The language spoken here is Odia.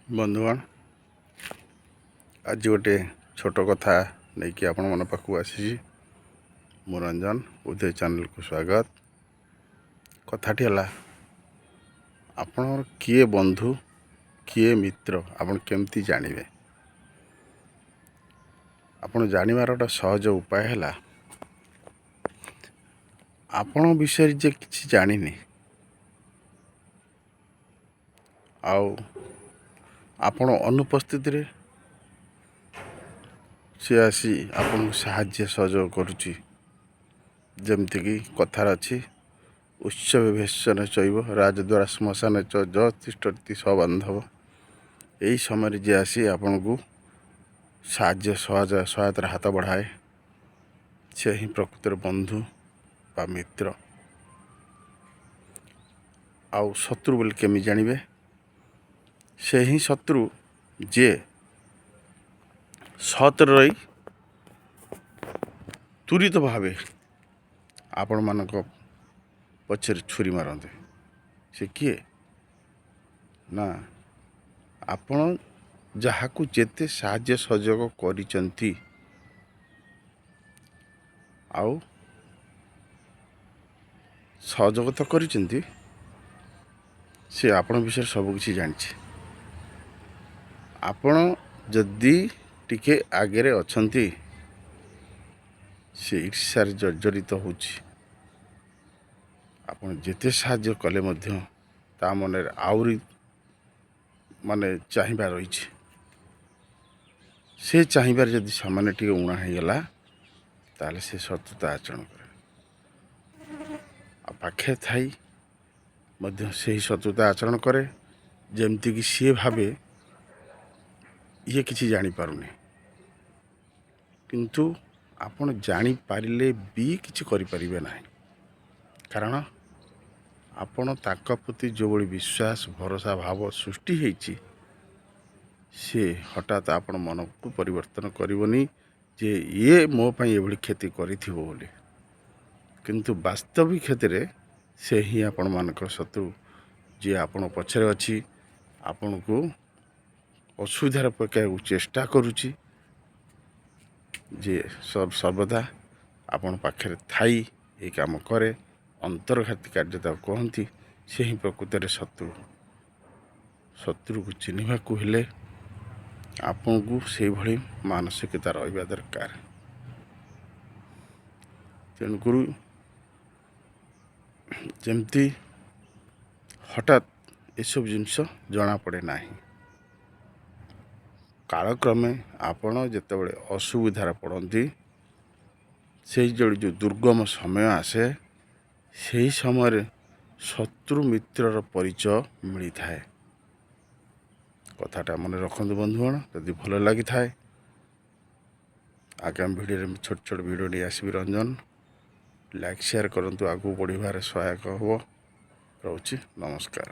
ବନ୍ଧୁଗଣ, ଆଜି ଗୋଟେ ଛୋଟ କଥା ନେଇକି ଆପଣମାନଙ୍କ ପାଖକୁ ଆସିଛି। ମୁଁ ରଞ୍ଜନ, ଉଦୟ ଚ୍ୟାନେଲକୁ ସ୍ୱାଗତ। କଥାଟି ହେଲା, ଆପଣଙ୍କର କିଏ ବନ୍ଧୁ, କିଏ ମିତ୍ର, ଆପଣ କେମିତି ଜାଣିବେ? ଆପଣ ଜାଣିବାର ଗୋଟେ ସହଜ ଉପାୟ ହେଲା, ଆପଣଙ୍କ ବିଷୟରେ ଯେ କିଛି ଜାଣିନି ଆଉ ଆପଣ ଅନୁପସ୍ଥିତିରେ ସେ ଆସି ଆପଣଙ୍କୁ ସାହାଯ୍ୟ ସହଯୋଗ କରୁଛି। ଯେମିତିକି କଥାରେ ଅଛି, ଉତ୍ସବେ ଭେଷନ ଚୈବ ରାଜଦ୍ୱାରା ଶ୍ମଶାନ ଚ ଯତିଷ୍ଠତି ସବାନ୍ଧବ। ଏହି ସମୟରେ ଯିଏ ଆସି ଆପଣଙ୍କୁ ସାହାଯ୍ୟ ସହାୟତାର ହାତ ବଢ଼ାଏ, ସେ ହିଁ ପ୍ରକୃତରେ ବନ୍ଧୁ ବା ମିତ୍ର। ଆଉ ଶତ୍ରୁ ବୋଲି କେମିତି ଜାଣିବେ? ସେ ହିଁ ଶତ୍ରୁ ଯିଏ ସତରେ ରହି ତୁରିତ ଭାବେ ଆପଣମାନଙ୍କ ପଛରେ ଛୁରୀ ମାରନ୍ତି। ସେ କିଏ ନା, ଆପଣ ଯାହାକୁ ଯେତେ ସାହାଯ୍ୟ ସହଯୋଗ କରିଛନ୍ତି ଆଉ ସହଯୋଗ ତ କରିଛନ୍ତି, ସେ ଆପଣଙ୍କ ବିଷୟରେ ସବୁକିଛି ଜାଣିଛି। ଆପଣ ଯଦି ଟିକେ ଆଗରେ ଅଛନ୍ତି, ସେ ଈର୍ଷାରେ ଜର୍ଜରିତ ହେଉଛି। ଆପଣ ଯେତେ ସାହାଯ୍ୟ କଲେ ମଧ୍ୟ ତା ମନରେ ଆହୁରି ମାନେ ଚାହିଁବା ରହିଛି। ସେ ଚାହିଁବାରେ ଯଦି ସାମାନ୍ୟ ଟିକେ ଉଣା ହେଇଗଲା, ତାହେଲେ ସେ ଶତ୍ରୁତା ଆଚରଣ କରେ। ଆଉ ପାଖରେ ଥାଇ ମଧ୍ୟ ସେହି ଶତ୍ରୁତା ଆଚରଣ କରେ, ଯେମିତିକି ସିଏ ଭାବେ ଇଏ କିଛି ଜାଣିପାରୁନି। କିନ୍ତୁ ଆପଣ ଜାଣିପାରିଲେ ବି କିଛି କରିପାରିବେ ନାହିଁ, କାରଣ ଆପଣ ତାଙ୍କ ପ୍ରତି ଯେଉଁଭଳି ବିଶ୍ୱାସ ଭରସା ଭାବ ସୃଷ୍ଟି ହେଇଛି, ସିଏ ହଠାତ୍ ଆପଣ ମନକୁ ପରିବର୍ତ୍ତନ କରିବନି ଯେ ଇଏ ମୋ ପାଇଁ ଏଭଳି କ୍ଷତି କରିଥିବ ବୋଲି। କିନ୍ତୁ ବାସ୍ତବିକ କ୍ଷେତ୍ରରେ ସେ ହିଁ ଆପଣମାନଙ୍କର ଶତ୍ରୁ, ଯିଏ ଆପଣ ପଛରେ ଅଛି, ଆପଣଙ୍କୁ ଅସୁବିଧାରେ ପକାଇବାକୁ ଚେଷ୍ଟା କରୁଛି, ଯିଏ ସର୍ବଦା ଆପଣ ପାଖରେ ଥାଇ ଏହି କାମ କରେ, ଅନ୍ତର୍ଘାତୀ କାର୍ଯ୍ୟ ତାକୁ କହନ୍ତି, ସେ ହିଁ ପ୍ରକୃତରେ ଶତ୍ରୁ। ଶତ୍ରୁକୁ ଚିହ୍ନିବାକୁ ହେଲେ ଆପଣଙ୍କୁ ସେଇଭଳି ମାନସିକତା ରହିବା ଦରକାର। ତେଣୁକରି ଯେମିତି ହଠାତ୍ ଏସବୁ ଜିନିଷ ଜଣାପଡ଼େ ନାହିଁ, କାଳକ୍ରମେ ଆପଣ ଯେତେବେଳେ ଅସୁବିଧାରେ ପଡ଼ନ୍ତି, ସେଇ ଯେଉଁ ଦୁର୍ଗମ ସମୟ ଆସେ, ସେହି ସମୟରେ ଶତ୍ରୁ ମିତ୍ରର ପରିଚୟ ମିଳିଥାଏ। କଥାଟା ମନେ ରଖନ୍ତୁ ବନ୍ଧୁଗଣ। ଯଦି ଭଲ ଲାଗିଥାଏ, ଆଗାମୀ ଭିଡ଼ିଓରେ ମୁଁ ଛୋଟ ଛୋଟ ଭିଡ଼ିଓ ନେଇ ଆସିବି ରଞ୍ଜନ। ଲାଇକ୍ ସେୟାର କରନ୍ତୁ, ଆଗକୁ ବଢ଼ିବାରେ ସହାୟକ ହେବ। ରହୁଛି, ନମସ୍କାର।